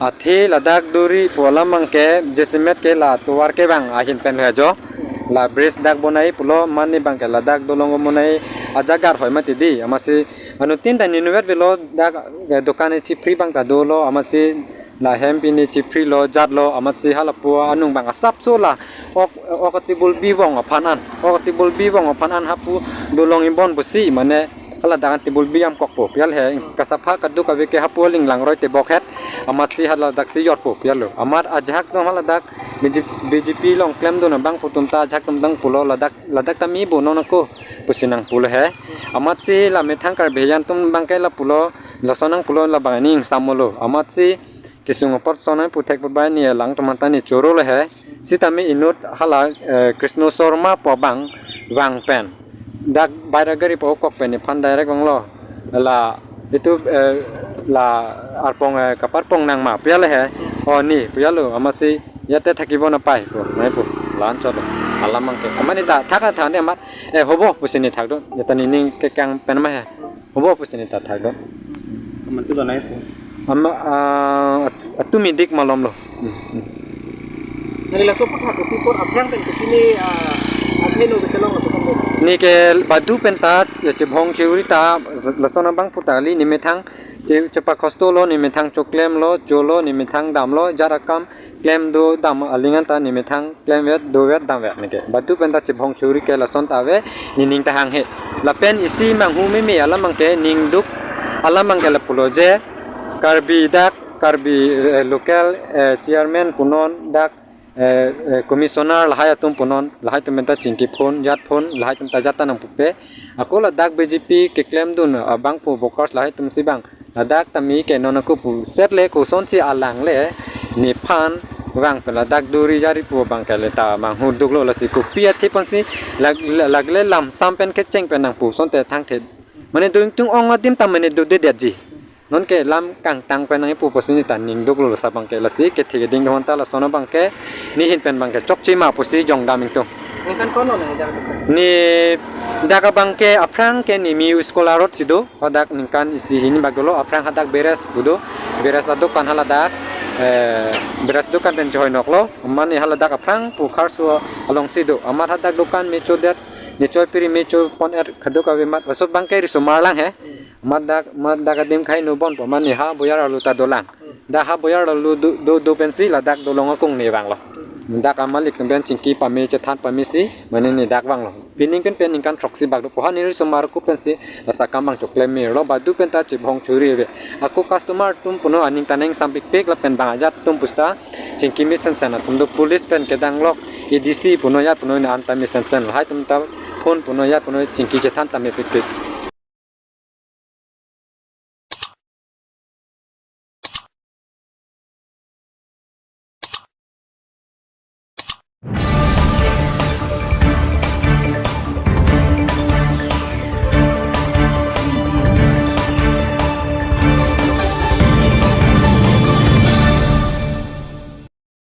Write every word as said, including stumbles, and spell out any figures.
Athe ladak duri pu alam abangke jasemet ke la tovar kevang ahin pen lo jo. La bridge dak bonai pulo, mane abangke ladak dolong bonai ajaga hoi mati di. Amatsi anuttin ta ninvet velo dak, eh, dokan chipri abang ta dolo, amatsi la hem pini chipri lo jat lo, amatsi halapu anung abang asapso la ok, ok table bivong aphan an, ok table bivong aphan an hapu dolong ingbon pusi mane hala dak an table bi am kokpo pial he, kasapha kaduk ave ke hapu aling langroi tebok het, amatsi hala dak si jotpo pial lo. Amat ajahak atum hala dak B J P, B J P along klemdun abang pu atum ta ajahak atum dang pulo ladak, ladak ta me bo non ako pusi nangpulo he. Amatsi la methang Karbi atum abangke la pulo, lason nangpulo la abang aning samolo. Amatsi kesung apot son nangputhek pu bai ni alang atum anta ne choro lo he. Sitame inut hala, eh, Krishna Sharma pu abang vang pen dak baira gari pu kok pen nephan direct vanglo. La itu, eh, la arpong, eh, kaparpong nang ma pial he. O ne pial lo, amatsi ya te thakibo na pai pu, nai pu. La-an chot alam abangke. Amat ne ta thak than de amat, eh, hobo pusi ne thak do. Ya ta nening kekang pen ma he. Hobo pusi ne ta thak do. Amat tu lo nai pu. Ama, ah, at-, atum idik malom lo. Hmm, hmm. Nani laso aputhak kopi apor aphrang pen kopi ne, ah, akhei lo kechelong lo pesan lo. Ne ke badu pen ta, ya, chebhong cheuri ta, lason abang pu ta kali ne methang che, chepakhosto lo, ne methang choklem lo, cholo, ne methang damlo, jat akam klem do dam aling anta ne methang klemvet, dovet, damvet ne ke. Badu pen ta chebhong cheuri ke lason ta ave, nening ta hang he. Lapen isi manghu meme alam abangke ningduk alam abangke la pulo je, Karbi dak, Karbi, eh, local, eh, chairman punon dak, eh, eh, commissioner lahai atum punon, lahai atum pen ta chingki phone, jat phone, lahai atum ta jat ta nangpupe. Ako ladak B J P keklemdun abang pu workers lahai atum si abang ladak ta me ke non ako puset le kosonsi alang le nephan vang pen ladak duri jari pu abangke le ta manghu duk lo, lasi kopi athe pensi lag-, lag-, lagle lamsam pen kecheng pen nangpu asonte thangthe. Mane do ingtung ong adim ta mane dodedet ji. Non ke lam kangtang pen nangpu pusi ne ta ningduk lo, laso abangke lasi kethe keding do honta lason abangke ne ahin pen abangke chokche ma pusi jongdam ingtung. Ningkan kono nang ejak? Ne dak abangke aphrang ke ne me school arot si do, hadak ningkan isi hini bak dolo, aphrang hadak beres pu do, beres adokan haladak, eh, beres dokan pen chehoi nok lo, mane haladak aphrang pu Kharso along si do, amat hadak dokan me chodet, ne choi piri me choi pon er kaduk ave amat, laso abangke risomar lang he, amat dak, amat dak adim khai nu bon pu mane ha boyar alu ta dolang. Dak ha boyar alu do, do, do pensi ladak dolong akung ne vanglo. Dak amalik pen chingki pame chethan pame si mane ne dak vanglo. Pining pen pen ningkan throksi bak do pu ha ne risomar ku pensi laso akam abang choklem me lo, badu pen ta chebhong cheuri ave. Ako customer atum puno aning ta neng sampikpik lapen bang ajat atum pusta chingki mesensen atum do, police pen kedang lok, A D C puno ya puno ne an ta mesensen, lahai atum ta phone puno ya puno chingki chethan ta mepikpik.